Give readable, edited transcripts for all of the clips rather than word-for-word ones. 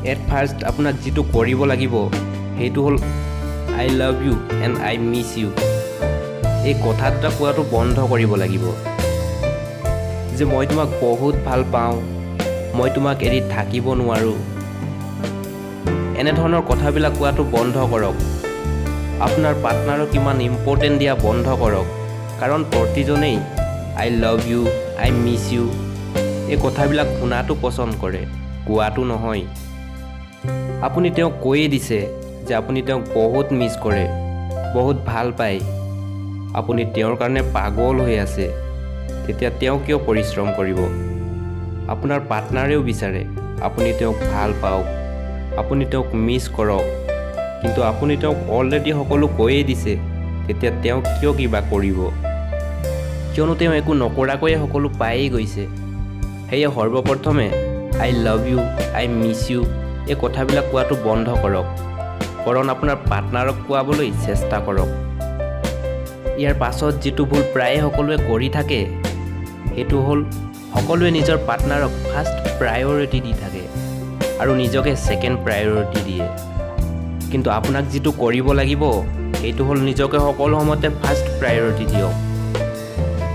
At first আপোনাক যিটো কৰিব লাগিব, সেইটো হ'ল "I love you and I miss you" এই কথা দুটা কোৱাটো বন্ধ কৰিব লাগিব যে মই তোমাক বহুত ভাল পাওঁ, মই তোমাক এৰি থাকিব নোৱাৰোঁ। এনেধৰণৰ কথাবিলাক কোৱাটো বন্ধ কৰক। আপোনাৰ পাৰ্টনাৰক ইমান ইম্পৰ্টেণ্ট দিয়া বন্ধ কৰক। কাৰণ প্ৰতিজনেই "I love you", "I miss you" এই কথাবিলাক শুনাটো পচন্দ কৰে, কোৱাটো নহয়। আপুনি তেওঁক কৈয়ে দিছে যে আপুনি তেওঁক বহুত মিছ কৰে, বহুত ভাল পায়, আপুনি তেওঁৰ কাৰণে পাগল হৈ আছে। তেতিয়া তেওঁ কিয় পৰিশ্ৰম কৰিব? আপোনাৰ পাৰ্টনাৰেও বিচাৰে আপুনি তেওঁক ভাল পাওক, আপুনি তেওঁক মিছ কৰক। কিন্তু আপুনি তেওঁক অলৰেডি সকলো কৈয়ে দিছে, তেতিয়া তেওঁ কিয় কিবা কৰিব? কিয়নো তেওঁ একো নকৰাকৈয়ে সকলো পায়েই গৈছে। সেয়ে সৰ্বপ্ৰথমে "I love you", "I miss you" এই কথাবিলাক কোৱাটো বন্ধ কৰক, বৰং আপোনাৰ পাৰ্টনাৰক কোৱাবলৈ চেষ্টা কৰক। ইয়াৰ পাছত যিটো ভুল প্ৰায়ে সকলোৱে কৰি থাকে, সেইটো হ'ল সকলোৱে নিজৰ পাৰ্টনাৰক ফাৰ্ষ্ট প্ৰায়ৰিটি দি থাকে আৰু নিজকে ছেকেণ্ড প্ৰায়ৰিটি দিয়ে। কিন্তু আপোনাক যিটো কৰিব লাগিব, সেইটো হ'ল নিজকে সকলো সময়তে ফাৰ্ষ্ট প্ৰায়ৰিটি দিয়ক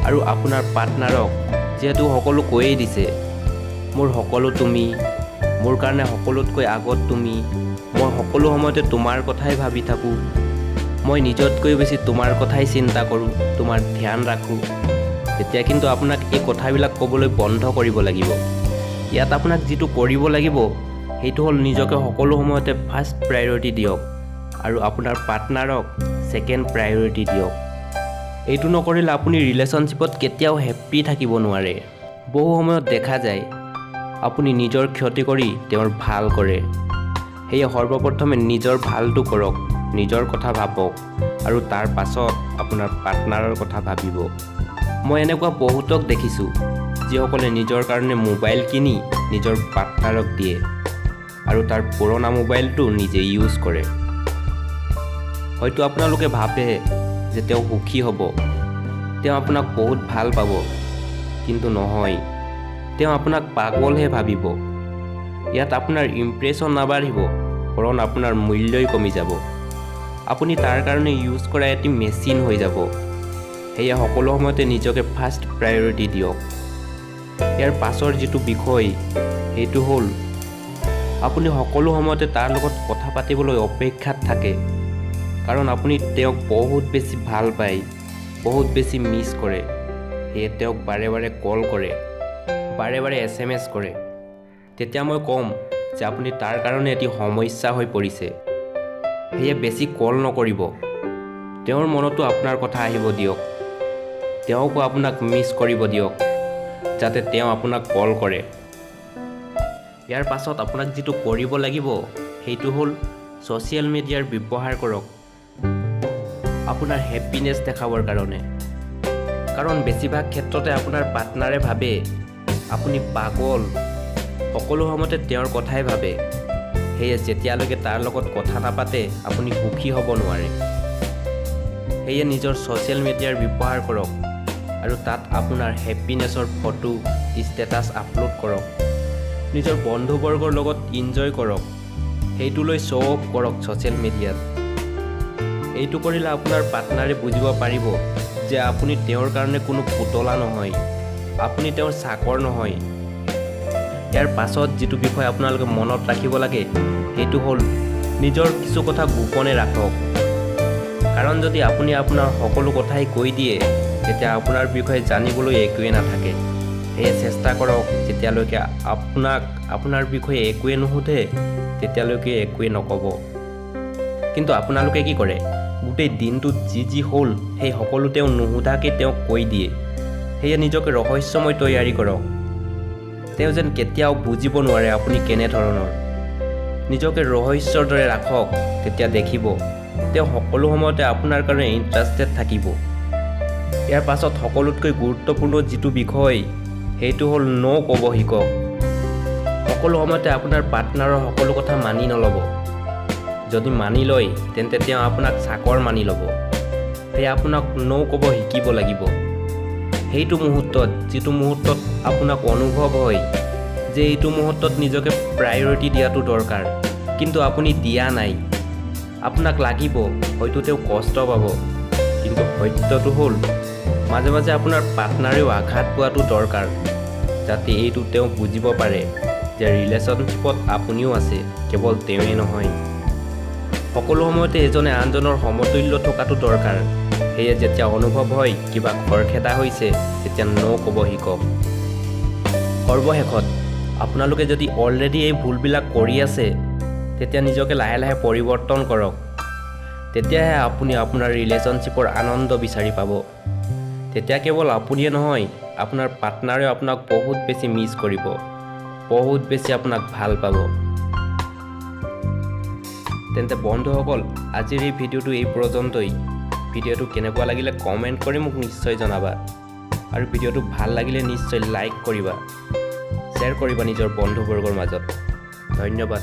আৰু আপোনাৰ পাৰ্টনাৰক যিহেতু সকলো কৈয়ে দিছে, মোৰ সকলো তুমি, মোৰ কাৰণে সকলোতকৈ আগত তুমি, মই সকলো সময়তে তোমাৰ কথাই ভাবি থাকোঁ, মই নিজতকৈ বেছি তোমাৰ কথাই চিন্তা কৰোঁ, তোমাৰ ধ্যান ৰাখোঁ, তেতিয়া কিন্তু আপোনাক এই কথাবিলাক ক'বলৈ বন্ধ কৰিব লাগিব। ইয়াত আপোনাক যিটো কৰিব লাগিব, সেইটো হ'ল নিজকে সকলো সময়তে ফাৰ্ষ্ট প্ৰায়ৰিটি দিয়ক আৰু আপোনাৰ পাৰ্টনাৰক ছেকেণ্ড প্ৰায়ৰিটি দিয়ক। এইটো নকৰিলে আপুনি ৰিলেশ্যনশ্বিপত কেতিয়াও হেপ্পী থাকিব নোৱাৰে। বহু সময়ত দেখা যায়, আপুনি নিজৰ ক্ষতি কৰি তেওঁৰ ভাল কৰে। সেয়ে সৰ্বপ্ৰথমে নিজৰ ভালটো কৰক, নিজৰ কথা ভাবক আৰু তাৰ পাছত আপোনাৰ পাৰ্টনাৰৰ কথা ভাবিব। মই এনেকুৱা বহুতক দেখিছোঁ, যিসকলে নিজৰ কাৰণে মোবাইল কিনি নিজৰ পাৰ্টনাৰক দিয়ে আৰু তাৰ পুৰণা মোবাইলটো নিজে ইউজ কৰে। হয়তো আপোনালোকে ভাবে যে তেওঁ সুখী হ'ব, তেওঁ আপোনাক বহুত ভাল পাব। কিন্তু নহয়, তেওঁ আপোনাক পাগলহে ভাবিব। ইয়াত আপোনাৰ ইমপ্ৰেশ্যন নাবাঢ়িব, বৰং আপোনাৰ মূল্যই কমি যাব। আপুনি তাৰ কাৰণে ইউজ কৰা এটি মেচিন হৈ যাব। সেয়ে সকলো সময়তে নিজকে ফাৰ্ষ্ট প্ৰায়ৰিটি দিয়ক। ইয়াৰ পাছৰ যিটো বিষয়, সেইটো হ'ল আপুনি সকলো সময়তে তাৰ লগত কথা পাতিবলৈ অপেক্ষাত থাকে, কাৰণ আপুনি তেওঁক বহুত বেছি ভাল পায়, বহুত বেছি মিছ কৰে। সেয়ে তেওঁক বাৰে বাৰে কল কৰে, বাৰে বাৰে এছএমএছ কৰে। তেতিয়া মই ক'ম যে আপুনি তাৰ কাৰণে এটি সমস্যা হৈ পৰিছে। সেয়ে বেছি কল নকৰিব। তেওঁৰ মনতো আপোনাৰ কথা আহিব দিয়ক, তেওঁকো আপোনাক মিছ কৰিব দিয়ক, যাতে তেওঁ আপোনাক কল কৰে। ইয়াৰ পাছত আপোনাক যিটো কৰিব লাগিব, সেইটো হ'ল ছ'চিয়েল মিডিয়াৰ ব্যৱহাৰ কৰক আপোনাৰ হেপ্পিনেছ দেখাবৰ কাৰণে। কাৰণ বেছিভাগ ক্ষেত্ৰতে আপোনাৰ পাৰ্টনাৰে ভাবে আপুনি পাগল, সকলো সময়তে তেওঁৰ কথাই ভাবে। সেয়ে যেতিয়ালৈকে তাৰ লগত কথা নাপাতে, আপুনি সুখী হ'ব নোৱাৰে। সেয়ে নিজৰ ছ'চিয়েল মিডিয়াৰ ব্যৱহাৰ কৰক আৰু তাত আপোনাৰ হেপ্পিনেছৰ ফটো, ষ্টেটাছ আপলোড কৰক। নিজৰ বন্ধুবৰ্গৰ লগত ইনজয় কৰক, সেইটো লৈ শ্ব' অফ কৰক ছ'চিয়েল মিডিয়াত। এইটো কৰিলে আপোনাৰ পাৰ্টনাৰে বুজিব পাৰিব যে আপুনি তেওঁৰ কাৰণে কোনো পুতলা নহয়, আপুনি তেওঁৰ চাকৰ নহয়। ইয়াৰ পাছত যিটো বিষয় আপোনালোকে মনত ৰাখিব লাগে, সেইটো হ'ল নিজৰ কিছু কথা গোপনে ৰাখক। কাৰণ যদি আপুনি আপোনাৰ সকলো কথাই কৈ দিয়ে, তেতিয়া আপোনাৰ বিষয়ে জানিবলৈ একোৱেই নাথাকে। সেয়ে চেষ্টা কৰক, যেতিয়ালৈকে আপোনাক আপোনাৰ বিষয়ে একোৱে নুসুধে, তেতিয়ালৈকে একোৱে নক'ব। কিন্তু আপোনালোকে কি কৰে? গোটেই দিনটোত যি যি হ'ল, সেই সকলো তেওঁ নুসুধাকৈ তেওঁক কৈ দিয়ে। সেয়ে নিজকে ৰহস্যময় তৈয়াৰী কৰক, তেওঁ যেন কেতিয়াও বুজিব নোৱাৰে আপুনি কেনেধৰণৰ। নিজকে ৰহস্যৰ দৰে ৰাখক, তেতিয়া দেখিব তেওঁ সকলো সময়তে আপোনাৰ কাৰণে ইণ্টাৰেষ্টেড থাকিব। ইয়াৰ পাছত সকলোতকৈ গুৰুত্বপূৰ্ণ যিটো বিষয়, সেইটো হ'ল ন' ক'ব শিকক। সকলো সময়তে আপোনাৰ পাৰ্টনাৰৰ সকলো কথা মানি নল'ব। যদি মানি লয়, তেন্তে তেওঁ আপোনাক চাকৰ মানি ল'ব। সেয়ে আপোনাক ন' ক'ব শিকিব লাগিব। সেইটো মুহূৰ্তত, যিটো মুহূৰ্তত আপোনাক অনুভৱ হয় যে এইটো মুহূৰ্তত নিজকে প্ৰায়ৰিটি দিয়াটো দৰকাৰ, কিন্তু আপুনি দিয়া নাই। আপোনাক লাগিব, হয়তো তেওঁ কষ্ট পাব, কিন্তু সত্যটো হ'ল মাজে মাজে আপোনাৰ পাৰ্টনাৰেও আঘাত পোৱাটো দৰকাৰ, যাতে এইটো তেওঁ বুজিব পাৰে যে ৰিলেশ্যনশ্বিপত আপুনিও আছে, কেৱল তেওঁৱেই নহয়। সকলো সময়তে এজনে আনজনৰ সমতুল্য থকাটো দৰকাৰ। সেয়ে যেতিয়া অনুভৱ হয় কিবা খৰখেদা হৈছে, তেতিয়া ন' ক'ব শিকক। সৰ্বশেষত, আপোনালোকে যদি অলৰেডি এই ভুলবিলাক কৰি আছে, তেতিয়া নিজকে লাহে লাহে পৰিৱৰ্তন কৰক। তেতিয়াহে আপুনি আপোনাৰ ৰিলেশ্যনশ্বিপৰ আনন্দ বিচাৰি পাব। তেতিয়া কেৱল আপুনিয়ে নহয়, আপোনাৰ পাৰ্টনাৰেও আপোনাক বহুত বেছি মিছ কৰিব, বহুত বেছি আপোনাক ভাল পাব। তেন্তে বন্ধুসকল, আজিৰ এই ভিডিঅ'টো এই পৰ্যন্তই। ভিডিঅ'টো কেনেকুৱা লাগিলে কমেণ্ট কৰি মোক নিশ্চয় জনাবা আৰু ভিডিঅ'টো ভাল লাগিলে নিশ্চয় লাইক কৰিবা, শ্বেয়াৰ কৰিবা নিজৰ বন্ধুবৰ্গৰ মাজত। ধন্যবাদ।